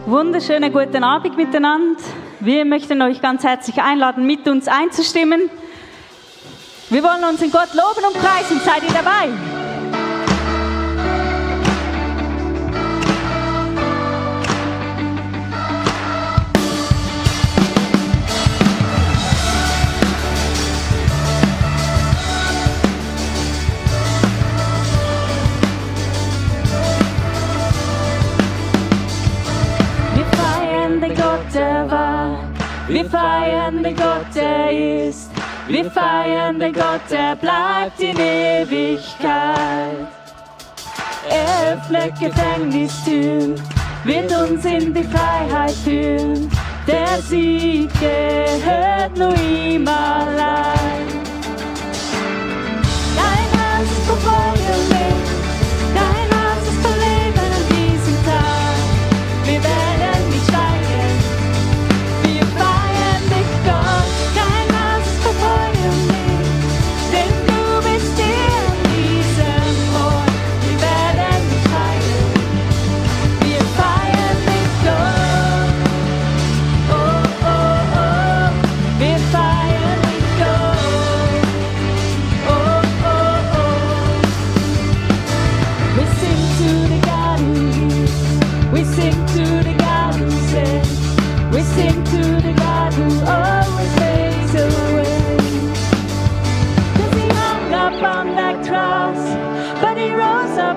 Wunderschönen guten Abend miteinander. Wir möchten euch ganz herzlich einladen, mit uns einzustimmen. Wir wollen unseren Gott loben und preisen. Seid ihr dabei? Wir feiern den Gott, der ist. Wir feiern den Gott, der bleibt in Ewigkeit. Er öffnet Gefängnistüren, wird uns in die Freiheit führen. Der Sieg gehört nur ihm allein. Dein Herz ist voll Feuer und Licht, dein Herz ist voll Leben an diesem Tag. Wir werden nicht schweigen.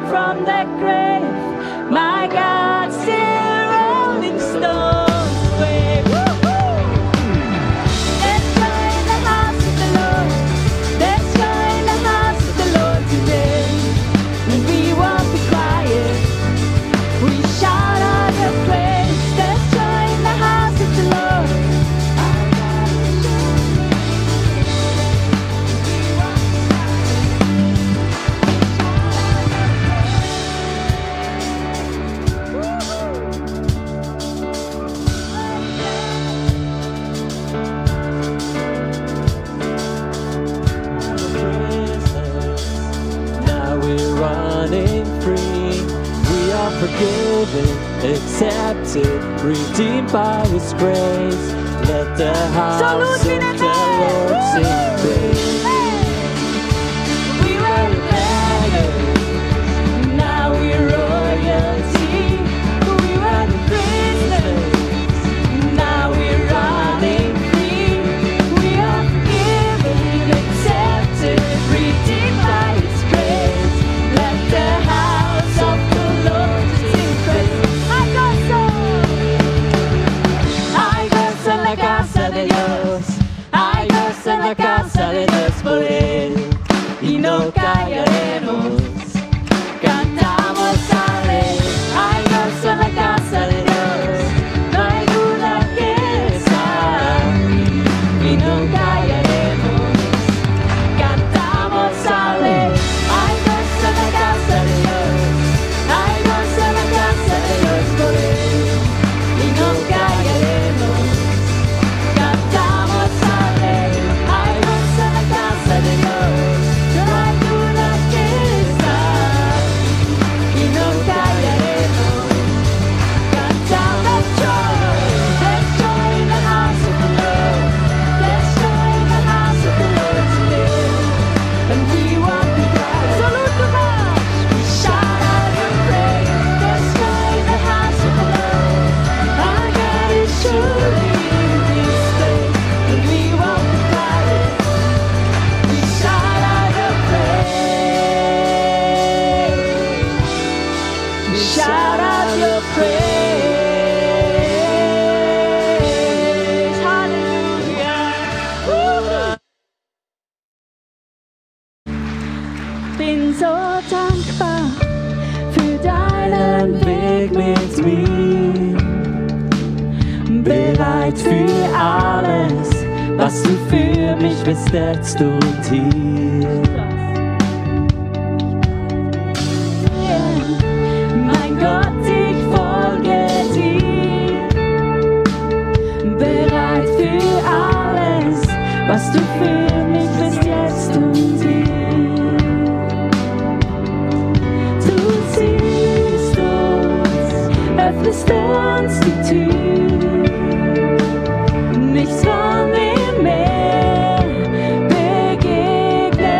From that grave, my God, still rolling stones away. Let's join the house of the Lord. Let's join the house of the Lord today. And we won't be quiet. We shout out your praise. Let's join the house of the Lord. Forgiven, accepted, redeemed by His grace. Let the house of the Lord sing praise. We were beggars, now we're royalty. We were the prisoners, now we're running free. We are forgiven, accepted, redeemed by His grace. Let the house of the Lord la casa de Dios, ay Dios en la casa de Dios por Él, y no callaremos, cantamos a Rey, ay Dios en la casa de Dios, no hay duda que está, y no callaremos, cantamos a Rey, ay Dios en la casa de Dios, ay Dios en la casa de Dios por Él, y no callaremos. Shout out your praise, Halleluja. Bin so dankbar für deinen Weg mit mir, bereit für alles, was du für mich bist jetzt und hier. Gott, ich folge dir, bereit für alles, was du für mich bist jetzt und hier. Du siehst uns, öffnest uns die Tür. Nichts von dem mehr, begegne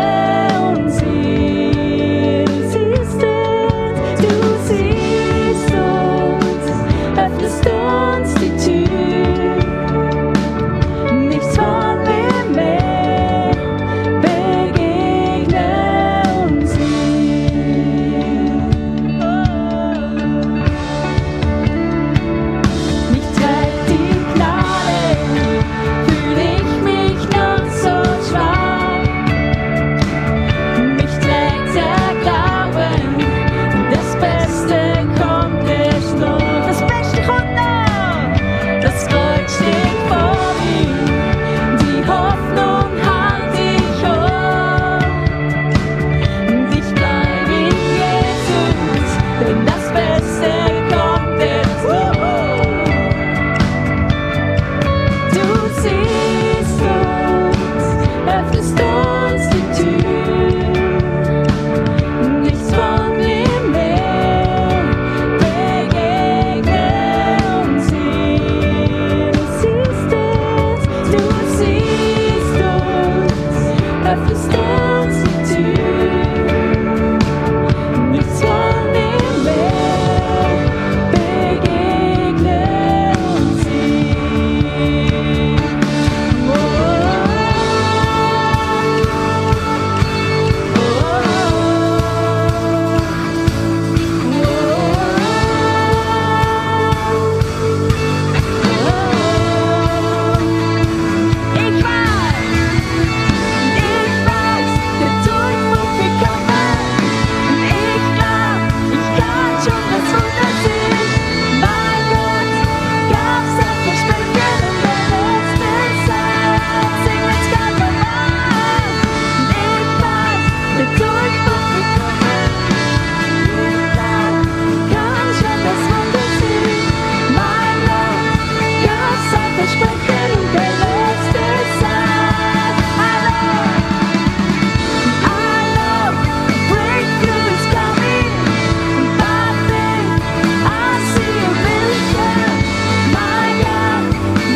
uns hier. Du siehst uns, öffnest uns die Tür. Nichts von dem mehr, begegne uns hier. Mich trägt die Gnade, fühl ich mich noch so schwach. Mich trägt der Glauben, das Beste kommt erst noch. Das Beste kommt noch, das Kreuz steht vor mir, die Hoffnung halt ich hoch. Und ich bleib in Jesus, denn das Beste kommt erst noch. Du siehst uns, öffnest uns die Tür. Nichts von dem mehr, begegne uns hier. Du siehst uns, öffnest uns die Tür. Nichts von dem mehr, begegne uns hier. Ich weiß, der Durchbruch wird kommen. Ich glaub, ich kann schon das Wunder sehen. Mein Gott gab's das Versprechen und der letzte Zeit. Sing uns ganz normal. Ich weiß, der Durchbruch wird kommen. Ich glaub, ich kann schon das Wunder sehen. Mein Gott gab's das Versprechen und der letzte Zeit. I know breakthrough is coming. By faith, I see a miracle. My God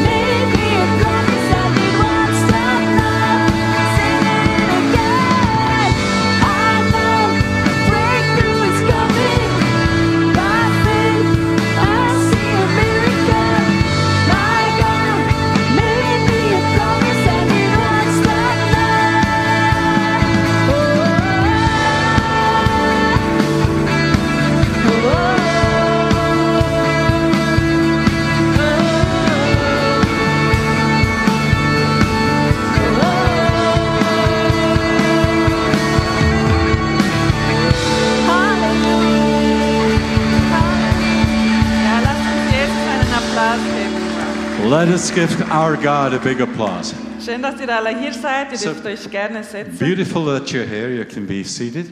made me a promise I did once stop now. Sing it again. I know breakthrough is coming. By faith, I see a miracle. My God made me a promise I did once stop Ja, lasst uns Jesus einen Applaus geben. Let us give our God a big applause. Schön, dass ihr alle hier seid. Ihr So dürft euch gerne setzen. Beautiful that you're here. You can be seated.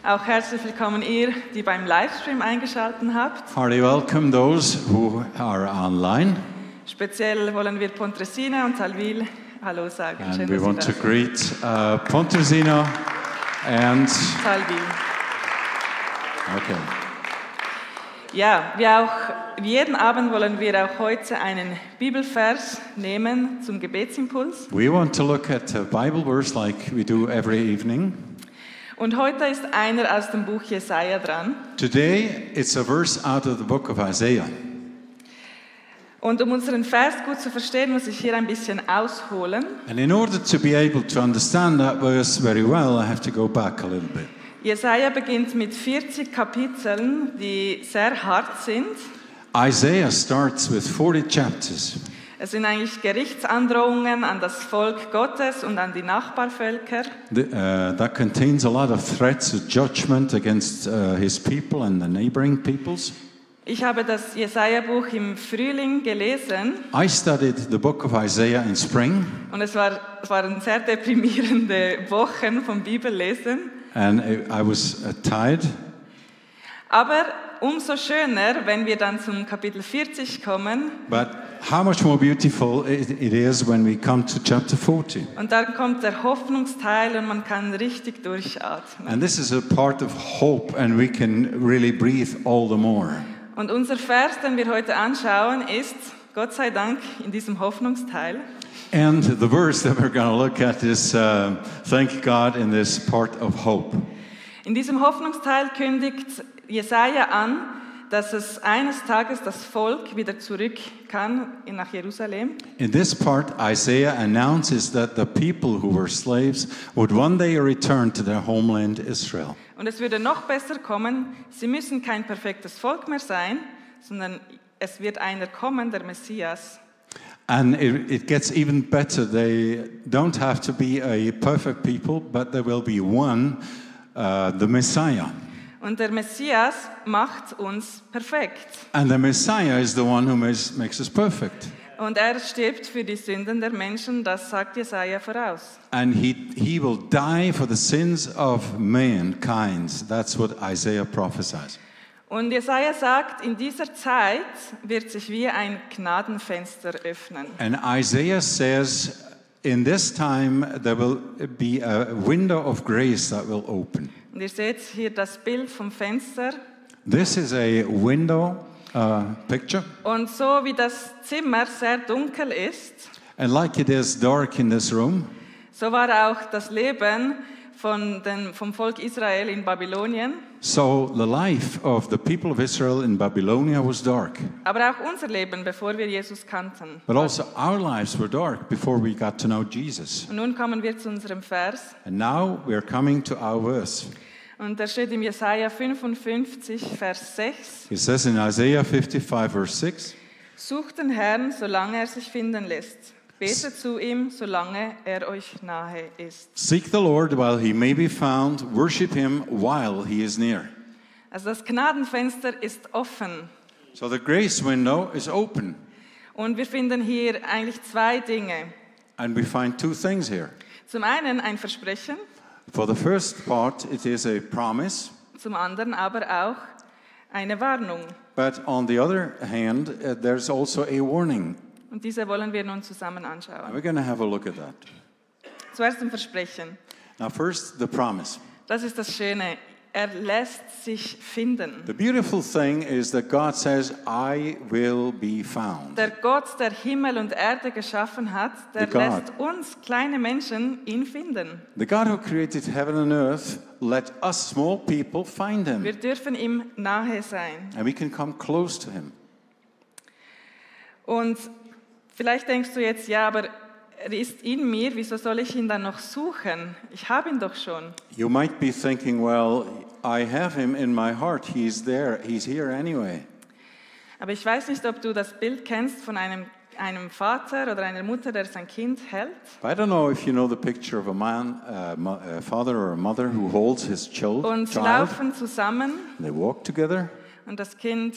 Auch herzlich willkommen ihr, die beim Livestream eingeschaltet habt. Hearty welcome those who are online. Speziell wollen wir Pontresina und Salvil Hallo sagen. Schön, And we dass want ihr to da seid. greet Pontresina and... Salvil. Okay. Ja, wie jeden Abend wollen wir auch heute einen Bibelvers nehmen zum Gebetsimpuls. We want to look at a Bible verse like we do every evening. Und heute ist einer aus dem Buch Jesaja dran. Today, it's a verse out of the book of Isaiah. Und um unseren Vers gut zu verstehen, muss ich hier ein bisschen ausholen. And in order to be able to understand that verse very well, I have to go back a little bit. Jesaja beginnt mit 40 Kapiteln, die sehr hart sind. Isaiah starts with 40 chapters. Es sind eigentlich Gerichtsandrohungen an das Volk Gottes und an die Nachbarvölker. That contains a lot of threats of judgment against his people and the neighboring peoples. Ich habe das Jesaja-Buch im Frühling gelesen. I studied the book of Isaiah in spring. Und es waren sehr deprimierende Wochen vom Bibellesen. And I was tired. Aber umso schöner, wenn wir dann zum Kapitel 40 kommen. But how much more beautiful it is when we come to chapter 40. Und dann kommt der Hoffnungsteil und man kann richtig durchatmen. And this is a part of hope and we can really breathe all the more. Und unser Vers, den wir heute anschauen, ist, Gott sei Dank, in diesem Hoffnungsteil. And the verse that we're going to look at is thank God in this part of hope. In diesem Hoffnungsteil kündigt Jesaja an, dass es eines Tages das Volk wieder zurück kann nach Jerusalem. In this part, Isaiah announces that the people who were slaves would one day return to their homeland Israel. Und es würde noch besser kommen, sie müssen kein perfektes Volk mehr sein, sondern es wird einer kommen, der Messias. And it gets even better. They don't have to be a perfect people, but there will be one, the Messiah. Und der Messias macht uns perfekt. And the Messiah is the one who makes us perfect. Und er stirbt für die Sünden der Menschen, das sagt Jesaja voraus. And he will die for the sins of mankind. That's what Isaiah prophesies. Und Jesaja sagt, in dieser Zeit wird sich wie ein Gnadenfenster öffnen. And Isaiah says, in this time there will be a window of grace that will open. Und ihr seht hier das Bild vom Fenster. This is a window picture. Und so wie das Zimmer sehr dunkel ist, And like it is dark in this room, so war auch das Leben vom Volk Israel in Babylonien. so the life of the people of Israel in Babylonia was dark. Aber auch unser Leben, bevor wir Jesus kannten. But also our lives were dark before we got to know Jesus. Und nun kommen wir zu unserem Vers. And now we are coming to our verse. Und da steht im Jesaja 55, Vers 6. It says in Isaiah 55, verse 6, Sucht den Herrn, solange er sich finden lässt. Betet zu ihm, solange er euch nahe ist. Seek the Lord while he may be found, worship him while he is near. Also das Gnadenfenster ist offen. So the grace window is open. Und wir finden hier eigentlich zwei Dinge. And we find two things here. Zum einen ein Versprechen, For the first part, it is a promise. zum anderen aber auch eine Warnung. But on the other hand, there's also a warning. Und diese wollen wir nun zusammen And anschauen. we're going to have a look at that. Zuerst ein Versprechen. Now first, the promise. Das ist das Schöne. Er lässt sich finden. The beautiful thing is that God says, I will be found. Der Gott, der Himmel und Erde geschaffen hat, der The God. lässt uns kleine Menschen ihn finden. The God who created heaven and earth, let us small people find him. Wir dürfen ihm nahe sein. And we can come close to him. Und vielleicht denkst du jetzt, ja, aber er ist in mir, wieso soll ich ihn dann noch suchen? Ich habe ihn doch schon. You might be thinking, well, I have him in my heart. He's there. He's here anyway. Aber ich weiß nicht, ob du das Bild kennst von einem Vater oder einer Mutter, der sein Kind hält. I don't know if you know the picture of a man, a father or a mother who holds his Und sie child. laufen zusammen They walk together, und das Kind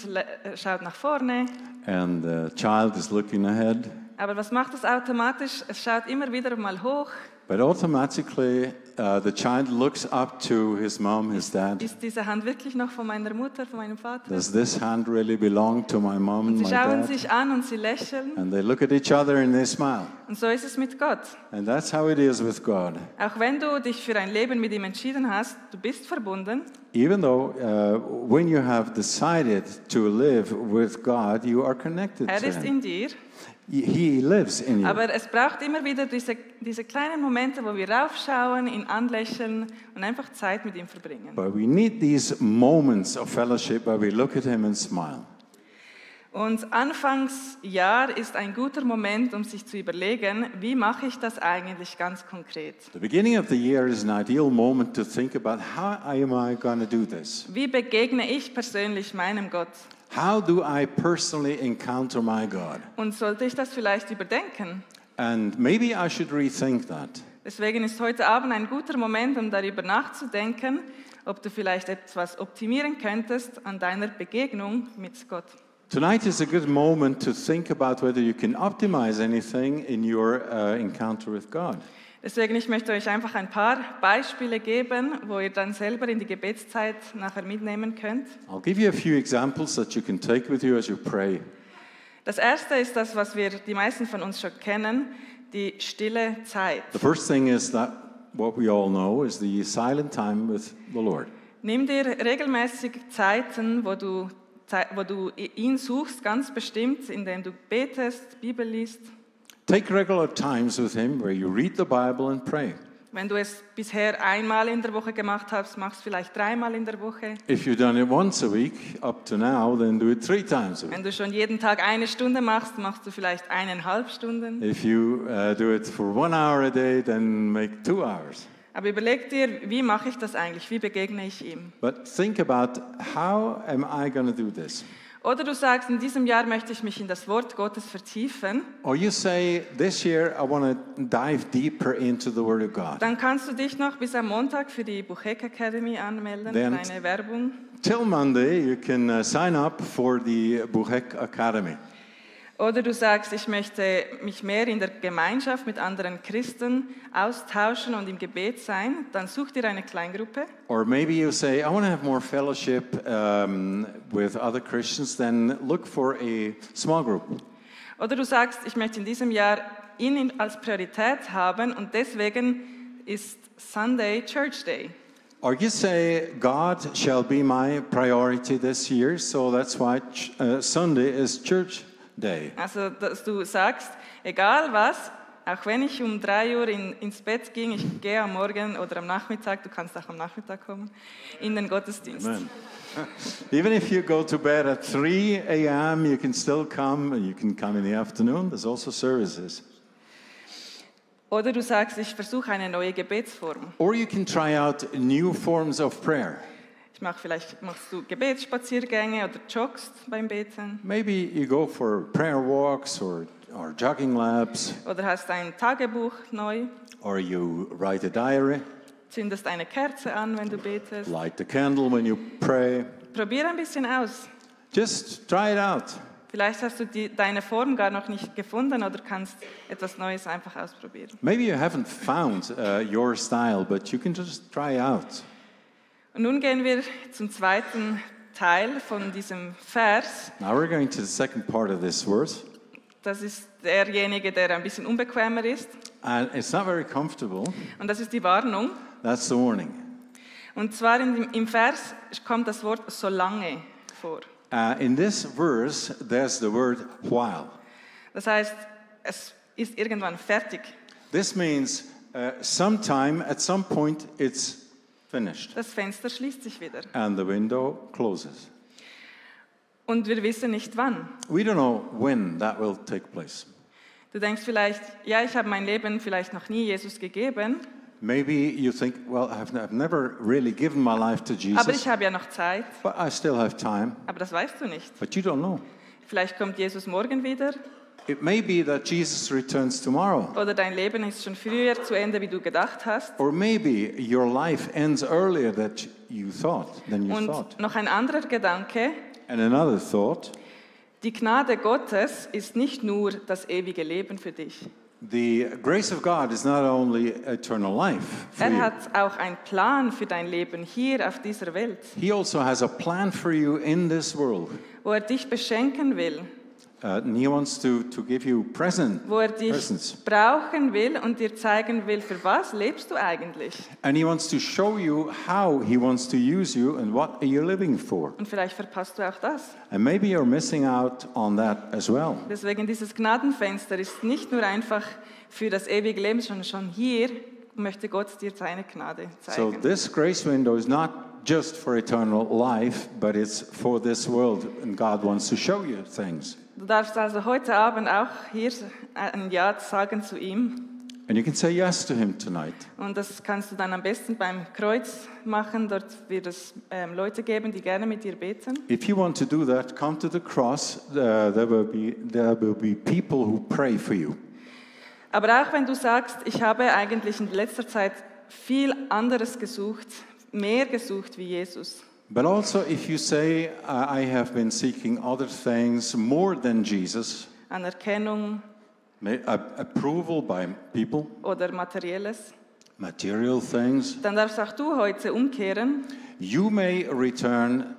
schaut nach vorne. and the child is looking ahead. Aber was macht es automatisch? Es schaut immer wieder mal hoch. But automatically, the child looks up to his mom, his dad. Ist diese Hand wirklich noch von meiner Mutter, von meinem Vater? Does this hand really belong to my mom and Sie my schauen dad? sich an und sie lächeln. And they look at each other and they smile. Und so ist es mit Gott. And that's how it is with God. Auch wenn du dich für ein Leben mit ihm entschieden hast, du bist verbunden. Even though when you have decided to live with God, you are connected Er to ist Him. in dir. He lives in you. Aber es braucht immer wieder diese kleinen Momente, wo wir raufschauen, ihn anlächeln und einfach Zeit mit ihm verbringen. But we need these moments of fellowship where we look at Him and smile. Und Anfangsjahr ist ein guter Moment, um sich zu überlegen, wie mache ich das eigentlich ganz konkret? The beginning of the year is an ideal moment to think about how am I going to do this? Wie begegne ich persönlich meinem Gott? How do I personally encounter my God? Und sollte ich das vielleicht überdenken? And maybe I should rethink that. Deswegen ist heute Abend ein guter Moment, um darüber nachzudenken, ob du vielleicht etwas optimieren könntest an deiner Begegnung mit Gott. Tonight is a good moment to think about whether you can optimize anything in your encounter with God. Deswegen, ich möchte euch einfach ein paar Beispiele geben, wo ihr dann selber in die Gebetszeit nachher mitnehmen könnt. I'll give you a few examples that you can take with you as you pray. Das erste ist das, was die meisten von uns schon kennen, die stille Zeit. The first thing is that what we all know is the silent time with the Lord. Nimm dir regelmäßig Zeiten, wo du wo du ihn suchst, ganz bestimmt, indem du betest, Bibel liest. Take regular times with him where you read the Bible and pray. Wenn du es bisher einmal in der Woche gemacht hast, machst du vielleicht 3-mal in der Woche. If you've done it once a week up to now, then do it 3 times a Wenn week. du schon jeden Tag 1 Stunde machst, machst du vielleicht 1,5 Stunden. If you do it for 1 hour a day, then make 2 hours. Aber überleg dir, wie mache ich das eigentlich? Wie begegne ich ihm? But think about, how am I going to do this? Oder du sagst, in diesem Jahr möchte ich mich in das Wort Gottes vertiefen. Or you say, this year I want to dive deeper into the Word of God. Dann kannst du dich noch bis am Montag für die Buchek Academy anmelden, Then- für eine Werbung. Till Monday, you can sign up for the Buchek Academy. Oder du sagst, ich möchte mich mehr in der Gemeinschaft mit anderen Christen austauschen und im Gebet sein. Dann such dir eine Kleingruppe. Or maybe you say, I want to have more fellowship with other Christians, then look for a small group. Oder du sagst, ich möchte in diesem Jahr ihn als Priorität haben und deswegen ist Sunday Church Day. Or you say, God shall be my priority this year, so that's why Sunday is church day. Also, dass du sagst, egal was, auch wenn ich um 3 Uhr ins Bett ging, ich gehe am Morgen oder am Nachmittag, du kannst auch am Nachmittag kommen, in den Gottesdienst. Amen. Even if you go to bed at 3 a.m., you can still come, and you can come in the afternoon. There's also services. Oder du sagst, ich versuche eine neue Gebetsform. Or you can try out new forms of prayer. Vielleicht machst du Gebetsspaziergänge oder joggst beim Beten. Maybe you go for prayer walks or jogging labs, Oder hast ein Tagebuch neu, or you write a diary, zündest eine Kerze an, wenn du betest. light the candle when you pray. Probier ein bisschen aus. Just try it out. Vielleicht hast du deine Form gar noch nicht gefunden oder kannst etwas Neues einfach ausprobieren. Maybe you haven't found your style, but you can just try out. Und nun gehen wir zum zweiten Teil von diesem Vers. Now we're going to the second part of this verse, Das ist derjenige, der ein bisschen unbequemer ist. and it's not very comfortable. Und das ist die Warnung. That's the warning. Und zwar im Vers kommt das Wort solange vor. In this verse, there's the word while. Das heißt, es ist irgendwann fertig. This means sometime, at some point, it's finished, Das Fenster schließt sich wieder. and the window closes. Und wir wissen nicht wann. We don't know when that will take place. Du denkst vielleicht, ja, ich habe mein Leben vielleicht noch nie Jesus gegeben, Maybe you think, well, I've never really given my life to aber ich Jesus, habe ja noch Zeit. but I still have time. Aber das weißt du nicht. But you don't know. Vielleicht kommt Jesus morgen wieder It may be that Jesus returns tomorrow. oder dein Leben ist schon früher zu Ende, wie du gedacht hast. Or maybe your life ends earlier than you thought. Und noch ein anderer Gedanke, And another thought, die Gnade Gottes ist nicht nur das ewige Leben für dich. the grace of God is not only eternal life for Er you. hat auch einen Plan für dein Leben hier auf dieser Welt, He also has a plan for you in this world. wo er dich beschenken will, And he wants to give you wo er dich presents. brauchen will und dir zeigen will, für was lebst du eigentlich. And he wants to show you how he wants to use you and what are you living for. Und vielleicht verpasst du auch das. And maybe you're missing out on that as well. Deswegen dieses Gnadenfenster ist nicht nur einfach für das ewige Leben, sondern schon hier möchte Gott dir seine Gnade So zeigen. this grace window is not just for eternal life, but it's for this world, and God wants to show you things. Du darfst also heute Abend auch hier ein Ja sagen zu ihm. And you can say yes to him tonight. Und das kannst du dann am besten beim Kreuz machen. Dort wird es Leute geben, die gerne mit dir beten. If you want to do that, come to the cross. There will be people who pray for you. Aber auch wenn du sagst, ich habe eigentlich in letzter Zeit viel anderes gesucht, mehr gesucht wie Jesus. But also, if you say, I have been seeking other things more than Jesus, Anerkennung approval by people, oder Materielles, material things, dann darfst auch du heute umkehren you may return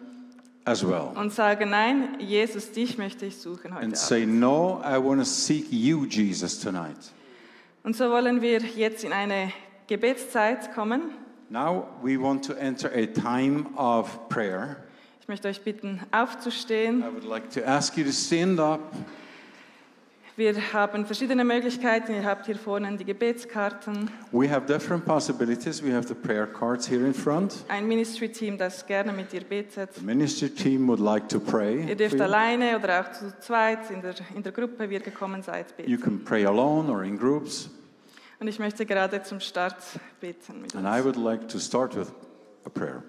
as well. und sagen, nein, Jesus, dich möchte ich suchen heute And say, Abend. no, I want to seek you, Jesus, tonight. Und so wollen wir jetzt in eine Gebetszeit kommen. Now we want to enter a time of prayer. Ich möchte euch bitten, aufzustehen. I would like to ask you to stand up. Wir haben verschiedene Möglichkeiten. Ihr habt hier vorne die Gebetskarten. We have different possibilities. We have the prayer cards here in front. Ein Ministry-Team, das gerne mit dir betet. The ministry team would like to pray. Ihr dürft for you. alleine oder auch zu zweit in der Gruppe, wie ihr gekommen seid, You beten. can pray alone or in groups. Und ich möchte gerade zum Start beten mit And I uns. would like to start with a prayer.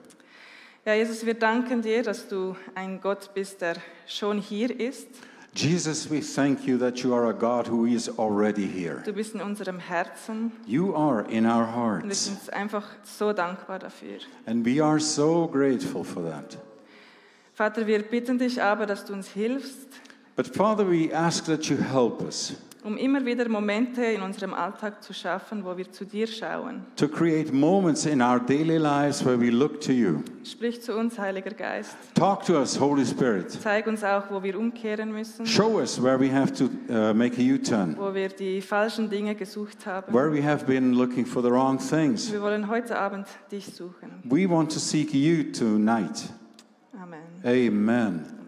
Ja, Jesus, wir danken dir, dass du ein Gott bist, der schon hier ist. Jesus, we thank you that you are a God who is already here. Du bist in unserem Herzen You are in our und wir hearts. sind einfach so dankbar dafür. And we are so grateful for that. Vater, wir bitten dich aber, dass du uns hilfst, But Father, we ask that you help us um immer wieder Momente in unserem Alltag zu schaffen, wo wir zu dir schauen. to create moments in our daily lives where we look to you. Sprich zu uns, Heiliger Geist. Talk to us, Holy Spirit. Zeig uns auch, wo wir umkehren müssen, Show us where we have to make a U-turn, wo wir die falschen Dinge gesucht haben. where we have been looking for the wrong things. Wir wollen heute Abend dich suchen. We want to seek you tonight. Amen. Amen. Amen.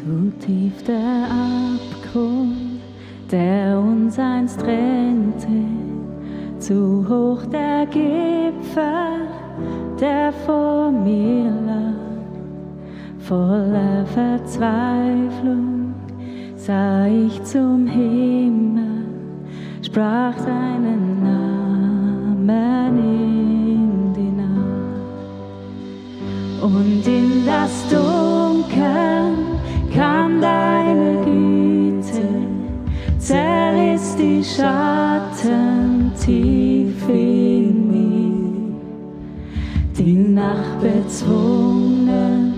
Zu tief der Abgrund, der uns einst trennte, zu hoch der Gipfel, der vor mir lag. Voller Verzweiflung sah ich zum Himmel, sprach deinen Namen in die Nacht. Und in das Dunkel kam deine Güte, zerriss die Schatten tief in mir. Die Nacht bezwungen,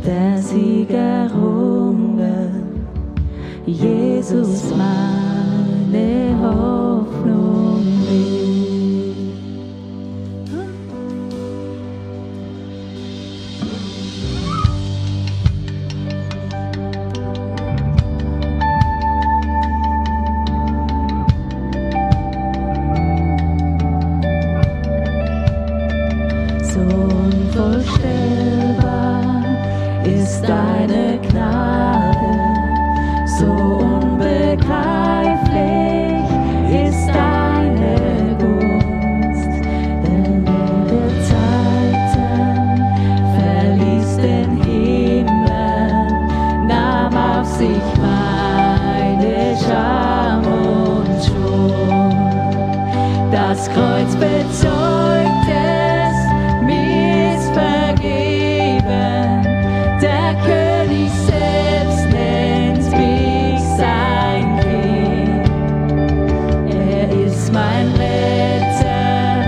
der Sieg errungen, Jesus meine Hoffnung will. So unvorstellbar ist deine Gnade, so unbegreiflich ist deine Gunst. Denn der Zeiten verließ den Himmel, nahm auf sich meine Scham und Schuld. Das Kreuz bezeugt es, mir ist vergeben. Der König selbst nennt mich sein Kind. Er ist mein Retter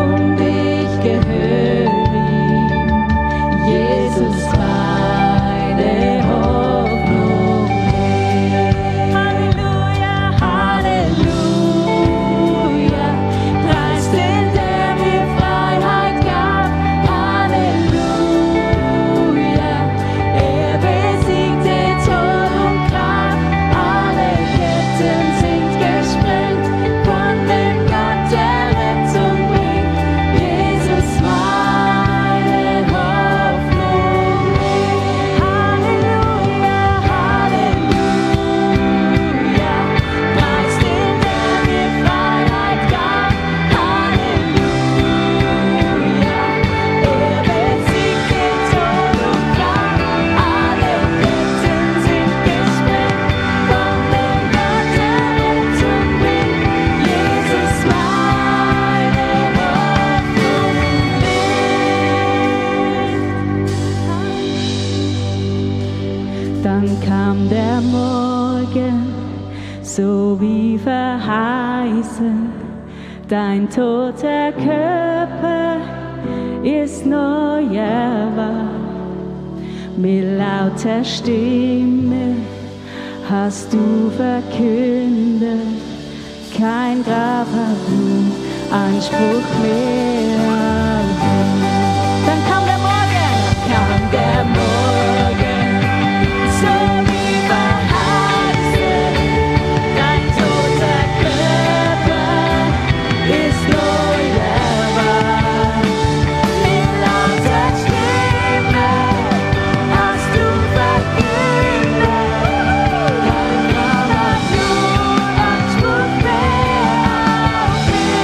und ich gehöre ihm. Jesus meine Hoffnung. Halleluja, Halleluja. Preis den, der mir Freiheit gab. Halleluja. Er besiegte Tod und Grab, alle Ketten sind gesprengt, von dem Gott der Rettung bringt. Jesus meine Hoffnung. Halleluja, Halleluja. Preis den, der mir Freiheit gab. Halleluja. Er besiegte Tod und Grab, alle Ketten sind gesprengt, von dem Gott der Rettung bringt. Jesus meine Hoffnung. Dann kam der Morgen, so wie verheißen, dein toter Körper ist neu erwacht. Mit lauter Stimme hast du verkündet, kein Grab hat nun Anspruch mehr auf dich. Dann kam der Morgen, so wie verheißen, dein toter Körper ist neu erwacht. Mit lauter Stimme hast du verkündet, kein Grab hat nun Anspruch mehr auf dich.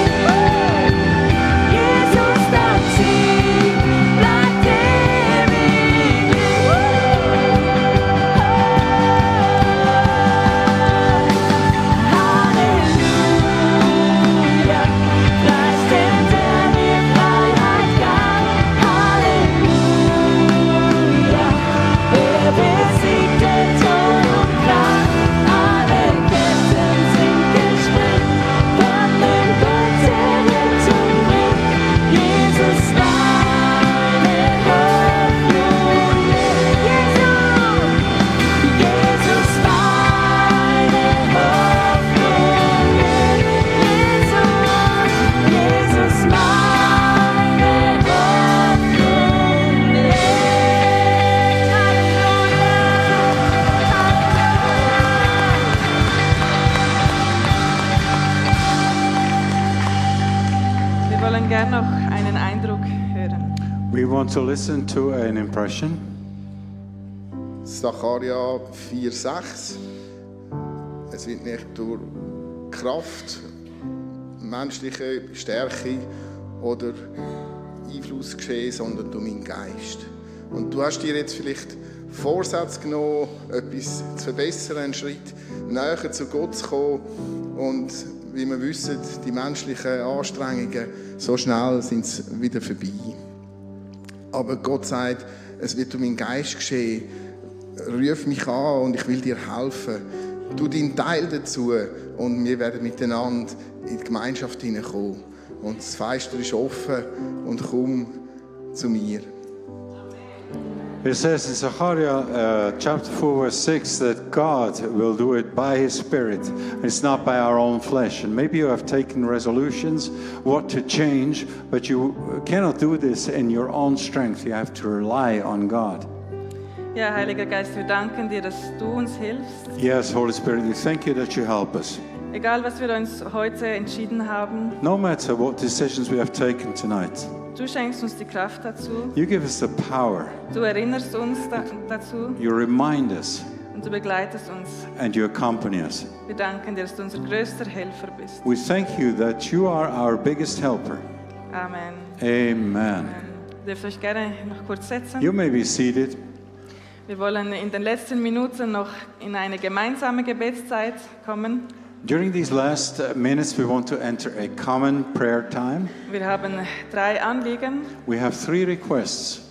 Jesus, dein Sieg bleibt ewiglich. Halleluja, Preis den, der mir Freiheit gab. Halleluja, er besiegte Tod und Grab, alle Ketten sind gesprengt, von dem Gott der Rettung bringt. Jesus meine Hoffnung. Jesus meine Hoffnung. Jesus meine Hoffnung. Wir wollen gern noch einen Eindruck hören. We want to listen to an impression. Sacharja 4,6. Es wird nicht durch Kraft, menschliche Stärke oder Einfluss geschehen, sondern durch meinen Geist. Und du hast dir jetzt vielleicht Vorsatz genommen, etwas zu verbessern, einen Schritt näher zu Gott zu kommen. Und wie wir wissen, die menschlichen Anstrengungen, so schnell sind sie wieder vorbei. Aber Gott sagt, es wird durch meinen Geist geschehen. Ruf mich an und ich will dir helfen. Tu deinen Teil dazu und wir werden miteinander in die Gemeinschaft hineinkommen. Und das Fenster ist offen und komm zu mir. It says in Zechariah chapter 4 verse 6 that God will do it by His Spirit. It's not by our own flesh. And maybe you have taken resolutions what to change, but you cannot do this in your own strength. You have to rely on God. Ja, Heiliger Geist, wir danken dir, dass du uns hilfst. Yes, Holy Spirit, we thank you that you help us. Egal, was wir uns heute entschieden haben, No matter what decisions we have taken tonight, du schenkst uns die Kraft dazu. you give us the power, Du erinnerst uns dazu you remind us, und du begleitest uns. and you accompany us. Wir danken dir, dass du unser größter Helfer bist. We thank you that you are our biggest helper. Amen. Amen. Ihr dürft euch gerne noch kurz setzen. You may be seated. Wir wollen in den letzten Minuten noch in eine gemeinsame Gebetszeit kommen. During these last minutes, we want to enter a common prayer time. Wir haben 3 Anliegen. We have 3 requests.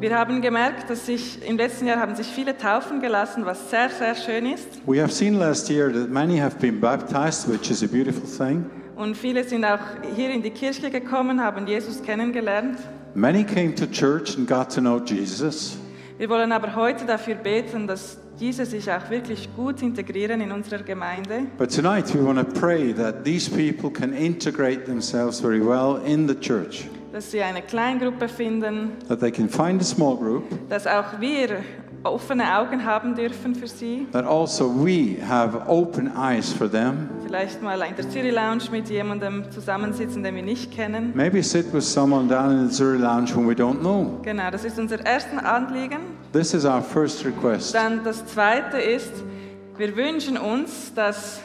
Wir haben gemerkt, dass im letzten Jahr haben sich viele taufen gelassen, was sehr, sehr schön ist. We have seen last year that many have been baptized, which is a beautiful thing. Und viele sind auch hier in die Kirche gekommen, haben Jesus kennengelernt. Many came to church and got to know Jesus. Wir wollen aber heute dafür beten, dass diese sich auch wirklich gut integrieren in unserer Gemeinde. But tonight we want to pray that these people can integrate themselves very well in the church. Dass sie eine Kleingruppe finden, That they can find a small group. dass auch wir offene Augen haben dürfen für sie. That also we have open eyes for them. Vielleicht mal in der Zürich Lounge mit jemandem zusammensitzen, den wir nicht kennen. Maybe sit with someone down in the Zurich Lounge whom we don't know. Genau, das ist unser erstes Anliegen. This is our first request. Dann das zweite ist, wir wünschen uns, dass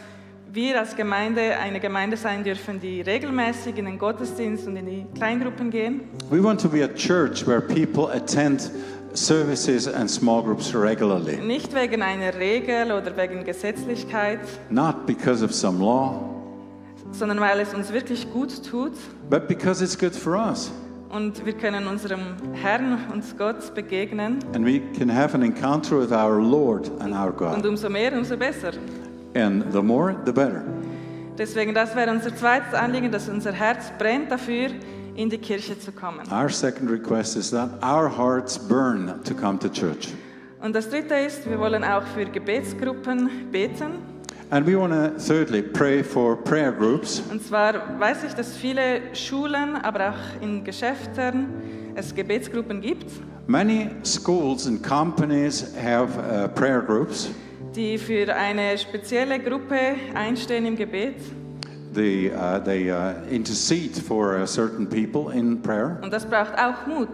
wir als Gemeinde eine Gemeinde sein dürfen, die regelmäßig in den Gottesdienst und in die Kleingruppen gehen. We want to be a church where people attend services and small groups regularly. Nicht wegen einer Regel oder wegen Gesetzlichkeit, Not because of some law, sondern weil es uns wirklich gut tut but because it's good for us. und wir können unserem Herrn und Gott begegnen. And we can have an encounter with our Lord and our Und God. umso mehr, umso besser. And the more, the better. Deswegen, das wäre unser zweites Anliegen, dass unser Herz brennt dafür, in die Kirche zu kommen. Our second request is that our hearts burn to come to church. Und das dritte ist, wir wollen auch für Gebetsgruppen beten. And we want to thirdly pray for prayer groups. Und zwar weiß ich, dass viele Schulen, aber auch in Geschäften es Gebetsgruppen gibt, Many schools and companies have prayer groups. die für eine spezielle Gruppe einstehen im Gebet. They intercede for certain people in prayer, Und das braucht auch Mut.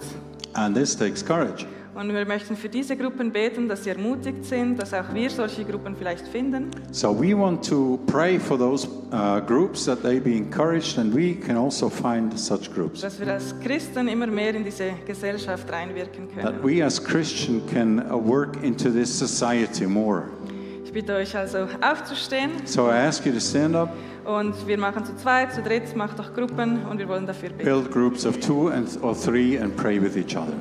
and this takes courage. Und wir möchten für diese Gruppen beten, dass sie ermutigt sind, dass auch wir solche Gruppen vielleicht finden. So we want to pray for those groups that they be encouraged, and we can also find such groups. Dass wir als Christen immer mehr in diese Gesellschaft reinwirken können. That we as Christians can work into this society more. Ich bitte euch also aufzustehen So I ask you to stand up, und wir machen zu zweit, zu dritt, macht doch Gruppen und wir wollen dafür beten. build groups of 2 or 3, and pray with each other.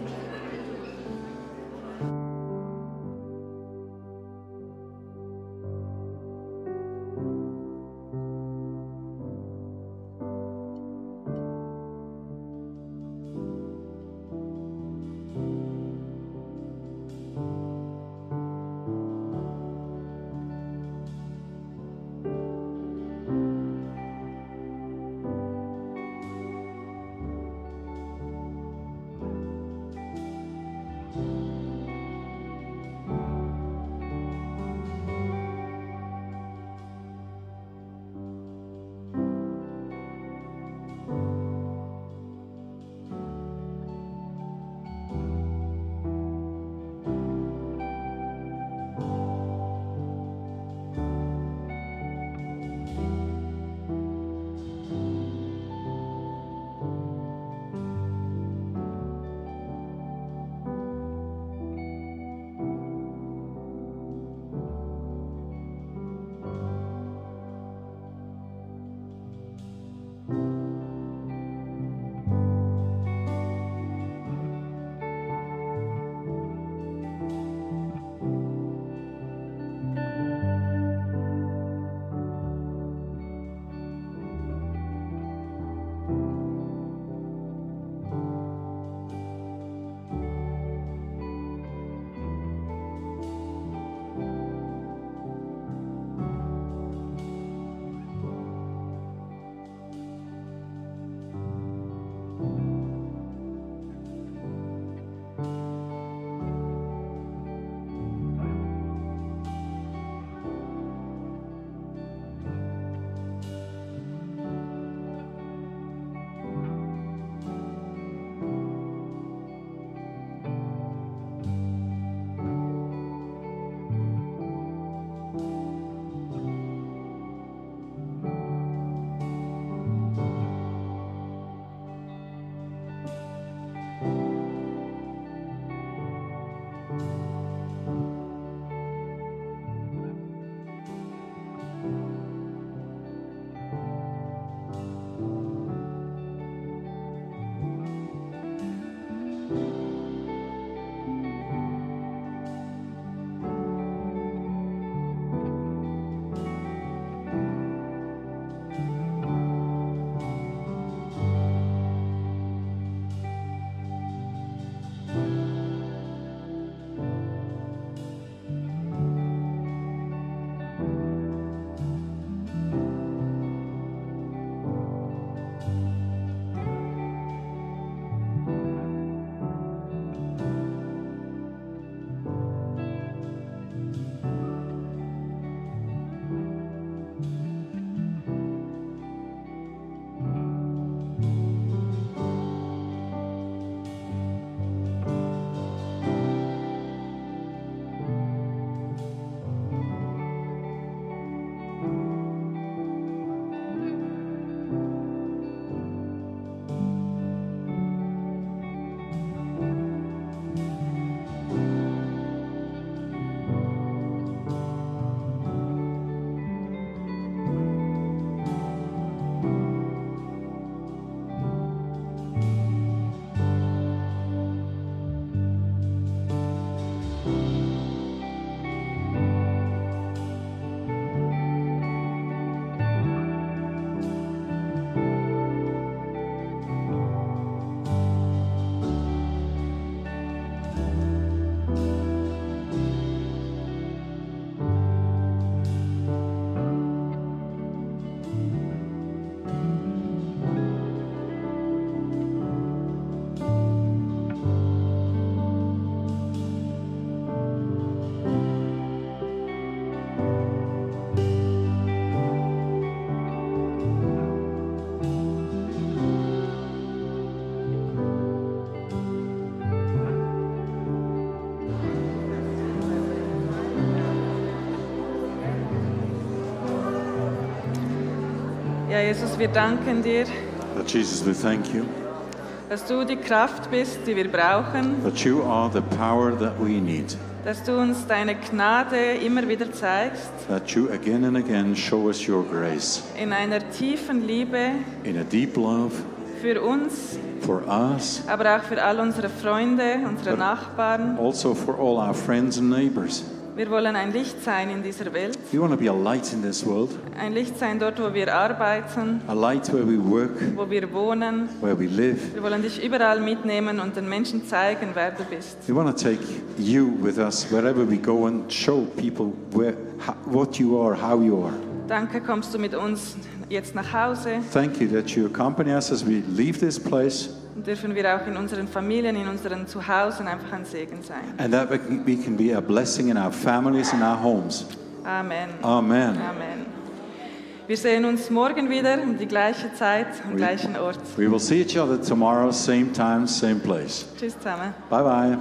Ja, Jesus, wir danken dir, That Jesus, we thank you dass du die Kraft bist, die wir brauchen, that you are the power that we need. dass du uns deine Gnade immer wieder zeigst, That you again and again show us your grace in einer tiefen Liebe in a deep love für uns, for us, aber auch für all unsere Freunde, unsere Nachbarn. also for all our friends and neighbors. Wir wollen ein Licht sein in dieser Welt, We want to be a light in this world, ein Licht sein dort, wo wir arbeiten, a light where we work, wo wir wohnen. where we live. Wir wollen dich überall mitnehmen und den Menschen zeigen, wer du bist. We want to take you with us wherever we go and show people what you are, how you are. Danke, kommst du mit uns jetzt nach Hause. Thank you that you accompany us as we leave this place, Und dürfen wir auch in unseren Familien, in unseren Zuhause einfach ein Segen sein. and that we can be a blessing in our families and our homes. Amen. Amen. Amen. Wir sehen uns morgen wieder um die gleiche Zeit, am gleichen Ort. We will see each other tomorrow, same time, same place. Tschüss zusammen. Bye bye.